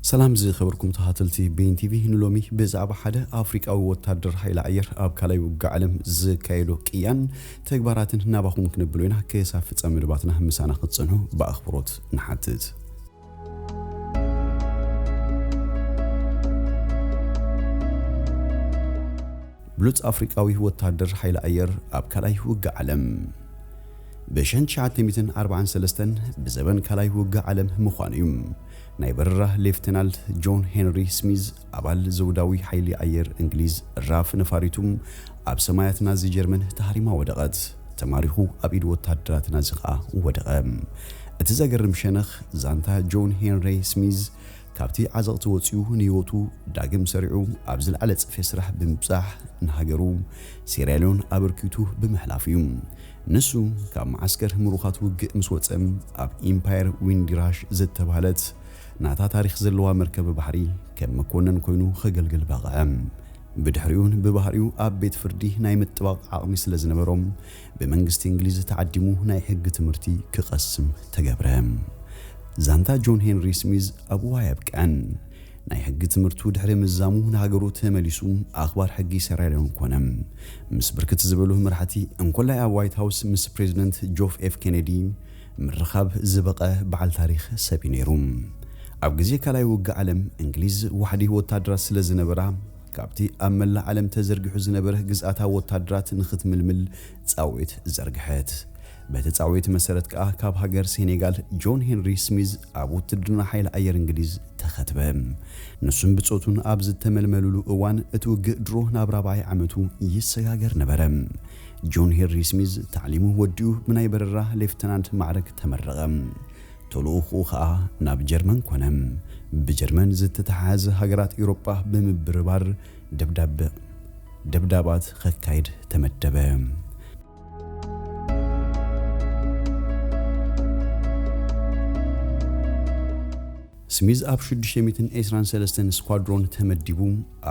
ሰላም ዝኸበርኩም ተኸታተልቲ ቤን ቲቪ፣ ንሎሚ ብዛዕባ ሓደ ኣፍሪቃዊ ወታደር ሓይሊ ኣየር ኣብ ካልኣይ ውግእ ዓለም ዝካየዶ ቅያን ተግባራትን ናባኹም ክነብሎ ኢና። ክሳብ ፍጻመ መደባትና ምሳና ክትጸንሑ ብኣኽብሮት ንሓትት። ብሉጽ ኣፍሪቃዊ ወታደር ሓይሊ ኣየር ኣብ ካልኣይ ውግእ ዓለም። ብ ሽሕን ትሽዓተ ሚእትን ኣርባዓን ሰለስተን ብዘበን ካልኣይ ውግእ ዓለም ምዃኑ እዩ። ናይ በረራ ሌፍተናል ጆን ሄንሪ ስሚዝ፣ ኣባል ዘውዳዊ ሓይሊ ኣየር እንግሊዝ፣ ራፍ ነፋሪቱ ኣብ ሰማያት ናዚ ጀርመን ተሃሪማ ወደቐት። ተማሪኹ ኣብ ኢድ ወታደራት ናዚ ኸኣ ወደቐ። እቲ ዘገርም ሸነኽ፣ ዛንታ ጆን ሄንሪ ስሚዝ ካብቲ ዓዘቕቲ ወጺኡ ንህይወቱ ዳግም ሰሪዑ ኣብ ዝለዓለ ጽፍሒ ስራሕ ብምብጻሕ ንሃገሩ ሴራልዮን ኣበርኪቱ ብምሕላፉ እዩ። ንሱ ካብ መዓስከር ምሩኻት ውግእ ምስ ወጸ፣ ኣብ ኢምፓየር ዊንዲራሽ ዝተባህለት ናታ ታሪኽ ዘለዋ መርከብ ባሕሪ ከም መኮነን ኮይኑ ከገልግል በቕዐ። ብድሕሪኡን ብባህሪኡ ኣብ ቤት ፍርዲ ናይ ምጥባቕ ዓቕሚ ስለ ዝነበሮም፣ ብመንግስቲ እንግሊዝ ተዓዲሙ ናይ ሕጊ ትምህርቲ ክቐስም ተገብረ። ዛንታ ጆን ሄንሪ ስሚዝ ኣብኡ ኣየብቅዐን። ናይ ሕጊ ትምህርቱ ድሕሪ ምዛሙ ንሃገሩ ተመሊሱ ኣኽባር ሕጊ ሴራልዮን ኮነ። ምስ ብርክት ዝበሉ መራሕቲ፣ እንኮላይ ኣብ ዋይት ሃውስ ምስ ፕሬዚደንት ጆፍ ኤፍ ኬኔዲ ምርኻብ ዝበቐ በዓል ታሪኽ ሰብ እዩ ነይሩ። ኣብ ግዜ ካልኣይ ውግእ ዓለም እንግሊዝ ዋሕዲ ወታደራት ስለ ዝነበራ፣ ካብቲ ኣብ መላእ ዓለም ተዘርጊሑ ዝነበረ ግዝኣታዊ ወታደራት ንኽትምልምል ጻውዒት ዘርግሐት። በቲ ጻውዒት መሰረት ከኣ ካብ ሃገር ሴኔጋል ጆን ሄንሪ ስሚዝ ኣብ ውትድርና ሓይሊ ኣየር እንግሊዝ ተኸትበ። ንሱን ብጾቱን ኣብ ዝተመልመሉሉ እዋን እቲ ውግእ ድሮ ናብ ራብዓይ ዓመቱ ይሰጋገር ነበረ። ጆን ሄንሪ ስሚዝ ታዕሊሙ ወዲኡ ብናይ በረራ ሌፍተናንት ማዕረግ ተመረቐ። ተልእኾኡ ኸኣ ናብ ጀርመን ኮነ። ብጀርመን ዝተተሓሓዘ ሃገራት ኤውሮጳ ብምብርባር ደብዳብ-፣ ደብዳባት ኸካይድ ተመደበ። ስሚዝ ኣብ ሽዱሽተ ሚእትን ዕስራን ሰለስተን ስኳድሮን ተመዲቡ፣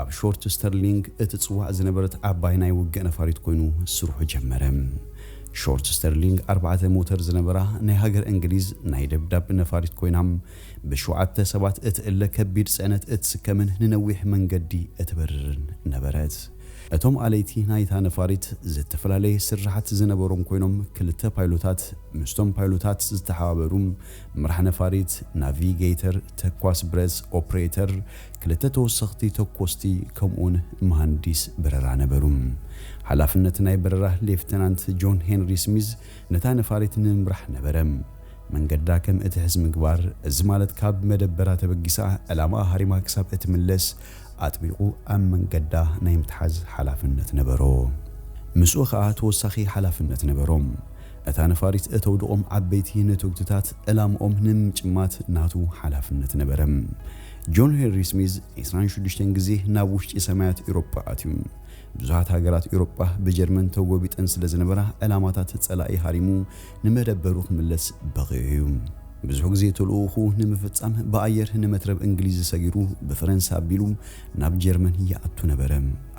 ኣብ ሾርት ስተርሊንግ እትጽዋዕ ዝነበረት ዓባይ ናይ ውግእ ነፋሪት ኮይኑ ስርሑ ጀመረ። ሾርት ስተርሊንግ ኣርባዕተ ሞተር ዝነበራ ናይ ሃገር እንግሊዝ ናይ ደብዳብ ነፋሪት ኮይና፣ ብሸውዓተ ሰባት እትእለ ከቢድ ጽዕነት እትስከምን ንነዊሕ መንገዲ እትበርርን ነበረት። እቶም ኣለይቲ ናይታ ነፋሪት ዝተፈላለየ ስርሓት ዝነበሮም ኮይኖም፣ ክልተ ፓይሎታት፣ ምስቶም ፓይሎታት ዝተሓባበሩ መራሕ ነፋሪት፣ ናቪጌተር፣ ተኳስ ብረት ኦፕሬተር፣ ክልተ ተወሰኽቲ ተኮስቲ፣ ከምኡውን መሃንዲስ በረራ ነበሩ። ሓላፍነት ናይ በረራ ሌፍተናንት ጆን ሄንሪ ስሚዝ ነታ ነፋሪት ንምምራሕ ነበረ። መንገዳ ከም እትሕዝ ምግባር፣ እዚ ማለት ካብ መደበራ ተበጊሳ ዕላማኣ ሃሪማ ክሳብ እትምለስ ኣጥቢቑ ኣብ መንገዳ ናይ ምትሓዝ ሓላፍነት ነበሮ። ምስኡ ኸኣ ተወሳኺ ሓላፍነት ነበሮም። እታ ነፋሪት እተውድቖም ዓበይቲ ነተጉትታት ዕላምኦም ንምጭማት ናቱ ሓላፍነት ነበረ። ጆን ሄንሪ ስሚዝ ዕስራን ሽዱሽተን ግዜ ናብ ውሽጢ ሰማያት ኤውሮጳ ኣትዩ። ብዙሓት ሃገራት ኤውሮጳ ብጀርመን ተጎቢጠን ስለ ዝነበራ፣ ዕላማታት ጸላኢ ሃሪሙ ንመደበሩ ክምለስ በቒዑ እዩ። ብዙሕ ግዜ ተልእኾኡ ንምፍጻም ብኣየር ንመትረብ እንግሊዝ ሰጊሩ ብፈረንሳ ኣቢሉ ናብ ጀርመን ይኣቱ ነበረ።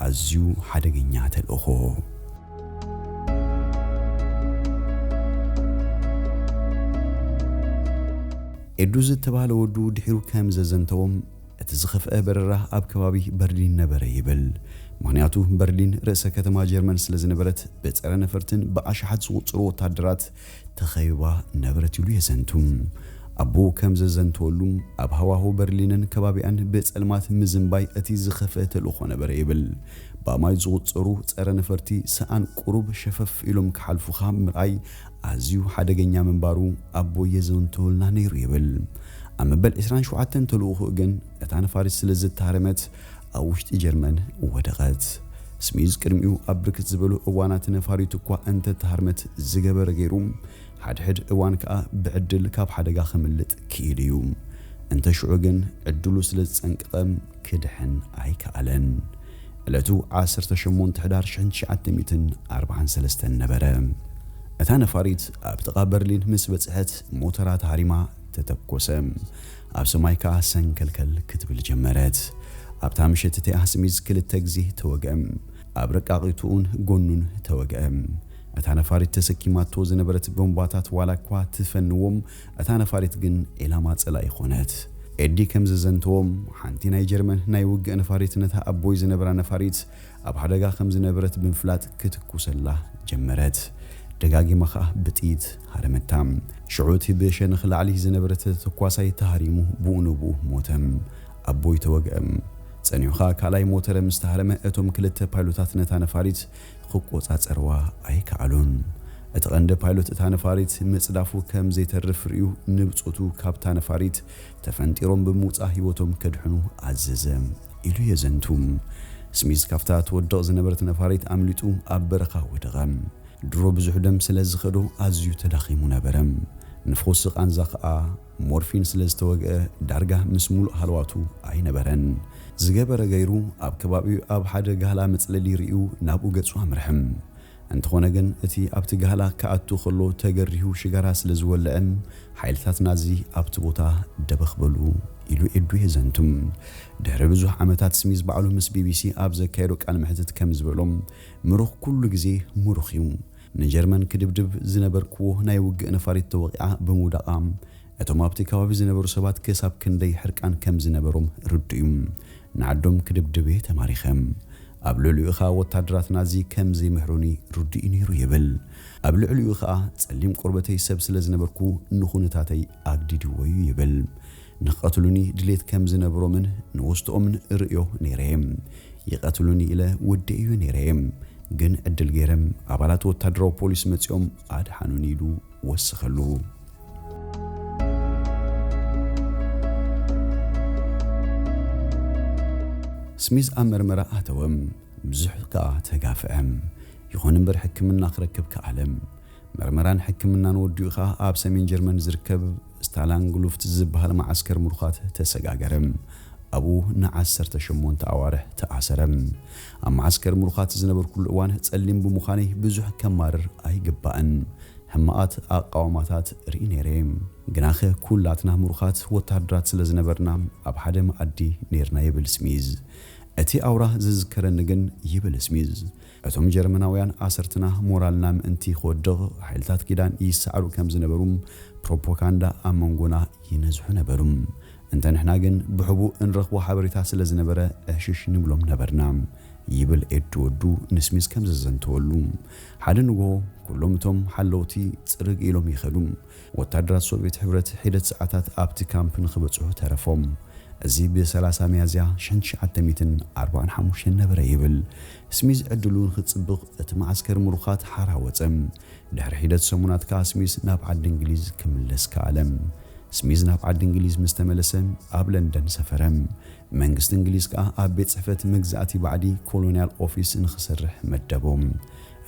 ኣዝዩ ሓደገኛ ተልእኾ። ኤዱ ዝተባህለ ወዱ ድሒሩ ከም ዘዘንተዎም፣ እቲ ዝኸፍአ በረራ ኣብ ከባቢ በርሊን ነበረ ይብል። ምኽንያቱ በርሊን ርእሰ ከተማ ጀርመን ስለ ዝነበረት፣ ብጸረ ነፈርትን ብኣሽሓት ዝቑጸሩ ወታደራት ተኸቢባ ነበረት ኢሉ የዘንቱ። ኣቦኡ ከም ዘዘንተወሉ፣ ኣብ ሃዋህው በርሊንን ከባቢኣን ብጸልማት ምዝንባይ እቲ ዝኸፍአ ተልእኾ ነበረ ይብል። ብኣማኢት ዝቑጸሩ ጸረ ነፈርቲ ሰኣን ቁሩብ ሸፈፍ ኢሎም ክሓልፉኻ ምርኣይ ኣዝዩ ሓደገኛ ምንባሩ ኣቦይ የዘንትወልና ነይሩ ይብል። ኣብ መበል ዕስራን ሸውዓተን ተልእኾኡ ግን እታ ነፋሪት ስለ ዝተሃረመት ኣብ ውሽጢ ጀርመን ወደቐት። ስሚዝ ቅድሚኡ ኣብ ብርክት ዝበሉ እዋናት ነፋሪቱ እኳ እንተተሃርመት ዝገበረ ገይሩ፣ ሓድሕድ እዋን ከኣ ብዕድል ካብ ሓደጋ ከምልጥ ክኢሉ እዩ። እንተ ሽዑ ግን ዕድሉ ስለ ዝጸንቀቐ ክድሕን ኣይከኣለን። ዕለቱ ዓሰርተ ሸሞንተ ሕዳር ሽሕን ትሽዓተ ሚእትን ኣርባዓን ሰለስተን ነበረ። እታ ነፋሪት ኣብ ጥቓ በርሊን ምስ በጽሐት ሞተራ ተሃሪማ ተተኮሰ። ኣብ ሰማይ ከኣ ሰንከልከል ክትብል ጀመረት። ኣብታ ምሸት እቲኣ ስሚዝ ክልተ ግዜ ተወግአ። ኣብ ርቃቒቱኡን ጎኑን ተወግአ። እታ ነፋሪት ተሰኪማቶ ዝነበረት ቦምባታት ዋላ እኳ ትፈንዎም፣ እታ ነፋሪት ግን ዒላማ ጸላኢ ኾነት። ኤዲ ከም ዘዘንተዎም፣ ሓንቲ ናይ ጀርመን ናይ ውግእ ነፋሪት ነታ ኣቦይ ዝነበራ ነፋሪት ኣብ ሓደጋ ከም ዝነበረት ብምፍላጥ ክትኩሰላ ጀመረት። ደጋጊማ ኸኣ ብጥይት ሃረመታ። ሽዑ እቲ ብሸነኽ ላዕሊ ዝነበረ ተተኳሳይ ተሃሪሙ ብኡ ንብኡ ሞተ። ኣቦይ ተወግአ። ጸኒሑ ኸኣ ካልኣይ ሞተረ ምስ ተሃረመ፣ እቶም ክልተ ፓይሎታት ነታ ነፋሪት ክቆጻጸርዋ ኣይከኣሉን። እቲ ቀንዲ ፓይሎት እታ ነፋሪት ምጽዳፉ ከም ዘይተርፍ ርእዩ፣ ንብጾቱ ካብታ ነፋሪት ተፈንጢሮም ብምውጻእ ህይወቶም ከድሕኑ ኣዘዘ ኢሉ የዘንቱ። ስሚዝ ካብታ ትወድቕ ዝነበረት ነፋሪት ኣምሊጡ ኣብ በረኻ ወደቐ። ድሮ ብዙሕ ደም ስለ ዝኸዶ ኣዝዩ ተዳኺሙ ነበረ። ንፈውሲ ቃንዛ ከኣ ሞርፊን ስለ ዝተወግአ ዳርጋ ምስ ሙሉእ ሃለዋቱ ኣይነበረን። ዝገበረ ገይሩ ኣብ ከባቢኡ ኣብ ሓደ ጋህላ መጽለሊ ርእዩ ናብኡ ገጹ ኣምርሐ። እንተኾነ ግን እቲ ኣብቲ ጋህላ ክኣቱ ከሎ ተገሪሁ ሽጋራ ስለ ዝወልዐ ሓይልታት ናዚ ኣብቲ ቦታ ደበኽ በሉ ኢሉ ኤዱ የዘንቱ። ድሕሪ ብዙሕ ዓመታት ስሚዝ ባዕሉ ምስ ቢቢሲ ኣብ ዘካየዶ ቃለ መሕትት ከም ዝበሎ ምሩኽ ኩሉ ግዜ ምሩኽ እዩ። ንጀርመን ክድብድብ ዝነበርክዎ ናይ ውግእ ነፋሪት ተወቒዓ ብምውዳቓ፣ እቶም ኣብቲ ከባቢ ዝነበሩ ሰባት ክሳብ ክንደይ ሕርቃን ከም ዝነበሮም ርዱእ እዩ። ንዓዶም ክድብድብ እየ ተማሪኸ። ኣብ ልዕሊኡ ኸኣ ወታደራት ናዚ ከም ዘይምሕሩኒ ርዱእ እዩ ነይሩ ይብል። ኣብ ልዕሊኡ ኸኣ ጸሊም ቆርበተይ ሰብ ስለ ዝነበርኩ ንኹነታተይ ኣግዲድዎ እዩ ይብል። ንኽቐትሉኒ ድሌት ከም ዝነበሮምን ንውስጥኦምን ርእዮ ነይረ እየ። ይቐትሉኒ ኢለ ውዴ እዩ ነይረ እየ። ግን ዕድል ገይረም ኣባላት ወታደራዊ ፖሊስ መጺኦም ኣድሓኑኒ ኢሉ ወሰኸሉ። ስሚዝ ኣብ መርመራ ኣተወ። ብዙሕ ከኣ ተጋፍዐ። ይኹን እምበር ሕክምና ክረክብ ከኣለ። መርመራን ሕክምናን ወዲኡ ኸኣ ኣብ ሰሜን ጀርመን ዝርከብ ስታላንግሉፍት ዝበሃል መዓስከር ምሩኻት ተሰጋገረ። ኣብኡ ንዓሰርተ ሸሞንተ ኣዋርሕ ተኣሰረ። ኣብ መዓስከር ምሩኻት ዝነበርኩሉ እዋን ጸሊም ብምዃነይ ብዙሕ ከማርር ኣይግባእን። ሕማቓት ኣቃውማታት ርኢ ነይረ። ግናኸ ኩላትና ምሩኻት ወታደራት ስለ ዝነበርና ኣብ ሓደ መኣዲ ነይርና ይብል ስሚዝ። እቲ ኣውራ ዝዝከረኒ ግን ይብል ስሚዝ፣ እቶም ጀርመናውያን ኣሰርትና ሞራልና ምእንቲ ክወድቕ ሓይልታት ኪዳን ይሰዓሩ ከም ዝነበሩ ፕሮፓጋንዳ ኣብ መንጎና ይነዝሑ ነበሩ። እንተ ንሕና ግን ብሕቡእ እንረኽቦ ሓበሬታ ስለ ዝነበረ ዕሽሽ ንብሎም ነበርና ይብል ኤዱ ወዱ ንስሚዝ ከም ዘዘንተወሉ። ሓደ ንግሆ ኩሎም እቶም ሓለውቲ ጽርግ ኢሎም ይኸዱ። ወታደራት ሶቪየት ሕብረት ሒደት ሰዓታት ኣብቲ ካምፕ ንኽበጽሑ ተረፎም። እዚ ብ30 ሚያዝያ ሸንሸዓተ ሚእትን ኣርባዓን ሓሙሽተን ነበረ ይብል። ስሚዝ ዕድሉ ንኽጽብቕ እቲ መዓስከር ምሩኻት ሓራ ወጸ። ድሕሪ ሒደት ሰሙናት ከኣ ስሚዝ ናብ ዓዲ እንግሊዝ ክምለስ ከኣለ። ስሚዝ ናብ ዓዲ እንግሊዝ ምስ ተመለሰ ኣብ ለንደን ሰፈረ። መንግስቲ እንግሊዝ ከኣ ኣብ ቤት ጽሕፈት መግዛእቲ ባዕዲ ኮሎንያል ኦፊስ ንኽሰርሕ መደቦ።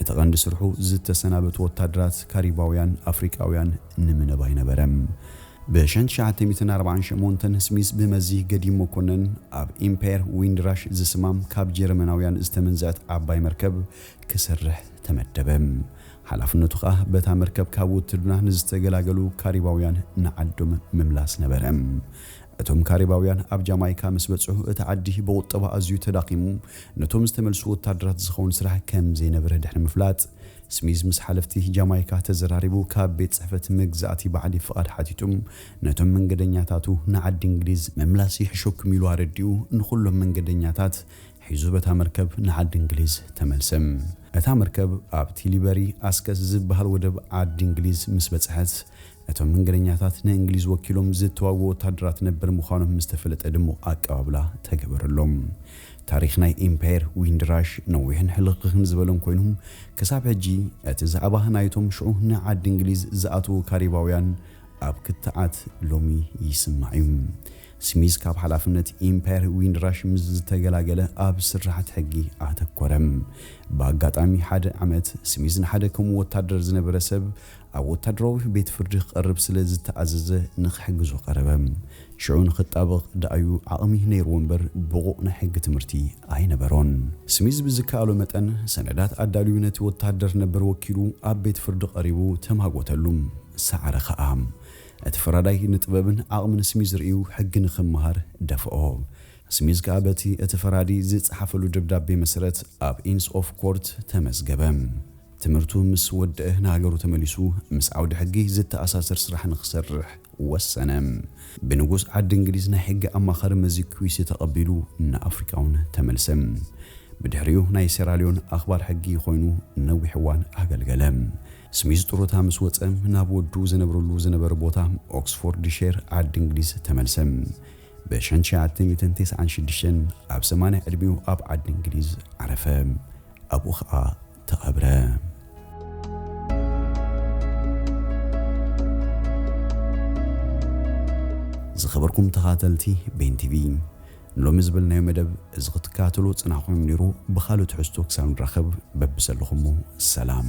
እቲ ቀንዲ ስርሑ ዝተሰናበቱ ወታደራት ካሪባውያን ኣፍሪቃውያን ንምንባይ ነበረ። ብ ሸንሸዓተ ሚእትን ኣርባዓን ሸሞንተን ስሚዝ ብመዚ ገዲም መኮነን ኣብ ኢምፓየር ዊንድራሽ ዝስማም ካብ ጀርመናውያን ዝተመንዘዐት ዓባይ መርከብ ክሰርሕ ተመደበ። ሓላፍነቱ ኸኣ በታ መርከብ ካብ ውትድና ንዝተገላገሉ ካሪባውያን ንዓዶም ምምላስ ነበረ። እቶም ካሪባውያን ኣብ ጃማይካ ምስ በጽሑ እቲ ዓዲ ብቑጠባ ኣዝዩ ተዳኺሙ ነቶም ዝተመልሱ ወታደራት ዝኸውን ስራሕ ከም ዘይነበረ ድሕሪ ምፍላጥ ስሚዝ ምስ ሓለፍቲ ጃማይካ ተዘራሪቡ ካብ ቤት ጽሕፈት መግዛእቲ ባዕዲ ፍቓድ ሓቲቱ ነቶም መንገደኛታቱ ንዓዲ እንግሊዝ ምምላስ ይሕሸኩም ኢሉ ኣረዲኡ ንኹሎም መንገደኛታት ሒዙ በታ መርከብ ንዓዲ እንግሊዝ ተመልሰ። እታ መርከብ ኣብ ቲሊበሪ ኣስከስ ዝበሃል ወደብ ዓዲ እንግሊዝ ምስ በጽሐት እቶም መንገደኛታት ንእንግሊዝ ወኪሎም ዝተዋግኡ ወታደራት ነበር ምዃኖም ምስ ተፈለጠ ድሙቕ ኣቀባብላ ተገበረሎም። ታሪኽ ናይ ኢምፓየር ዊንድራሽ ነዊሕን ሕልኽልኽን ዝበለን ኮይኑ ክሳብ ሕጂ እቲ ዛዕባ ናይቶም ሽዑ ንዓዲ እንግሊዝ ዝኣትዉ ካሪባውያን ኣብ ክትዓት ሎሚ ይስማዕ እዩ። ስሚዝ ካብ ሓላፍነት ኢምፓየር ዊንድራሽ ምስ ዝተገላገለ ኣብ ስራሓት ሕጊ ኣተኮረ። ብኣጋጣሚ ሓደ ዓመት ስሚዝ ንሓደ ከምኡ ወታደር ዝነበረ ሰብ ኣብ ወታደራዊ ቤት ፍርዲ ክቐርብ ስለ ዝተኣዘዘ ንኽሕግዞ ቀረበ። ሽዑ ንኽጣበቕ ደኣዩ ዓቕሚ ነይርዎ እምበር ብቑቕ ናይ ሕጊ ትምህርቲ ኣይነበሮን። ስሚዝ ብዝከኣሎ መጠን ሰነዳት ኣዳልዩ ነቲ ወታደር ነበር ወኪሉ ኣብ ቤት ፍርዲ ቀሪቡ ተማጎተሉ። ሰዓረ ኸኣ። እቲ ፈራዳይ ንጥበብን ዓቕምን ስሚዝ ርእዩ ሕጊ ንኽመሃር ደፍኦ። ስሚዝ ከኣ በቲ እቲ ፈራዲ ዝጸሓፈሉ ደብዳቤ መሰረት ኣብ ኢንስ ኦፍ ኮርት ተመዝገበ። ትምህርቱ ምስ ወደአ ንሃገሩ ተመሊሱ ምስ ዓውዲ ሕጊ ዝተኣሳሰር ስራሕ ንኽሰርሕ ወሰነ። ብንጉስ ዓዲ እንግሊዝ ናይ ሕጊ ኣማኻሪ መዚ ኩዊሲ ተቐቢሉ ንኣፍሪቃ እውን ተመልሰ። ብድሕሪኡ ናይ ሴራሊዮን ኣኽባር ሕጊ ኮይኑ ነዊሕ እዋን ኣገልገለ። ስሚዝ ጡረታ ምስ ወጸ ናብ ወዱ ዝነብረሉ ዝነበረ ቦታ ኦክስፎርድሼር ዓዲ እንግሊዝ ተመልሰ። ብ1996 ኣብ 80 ዕድሚኡ ኣብ ዓዲ እንግሊዝ ዓረፈ። ኣብኡ ኸኣ ተቐብረ። ዝኸበርኩም ተኻተልቲ ቤን ቲቪ፣ ንሎሚ ዝበልናዮ መደብ እዚ ክትከታተሉ ጽናሕኩም ነይሩ። ብኻልእ ትሕዝቶ ክሳብ ንራኸብ በብዘለኹሞ ሰላም።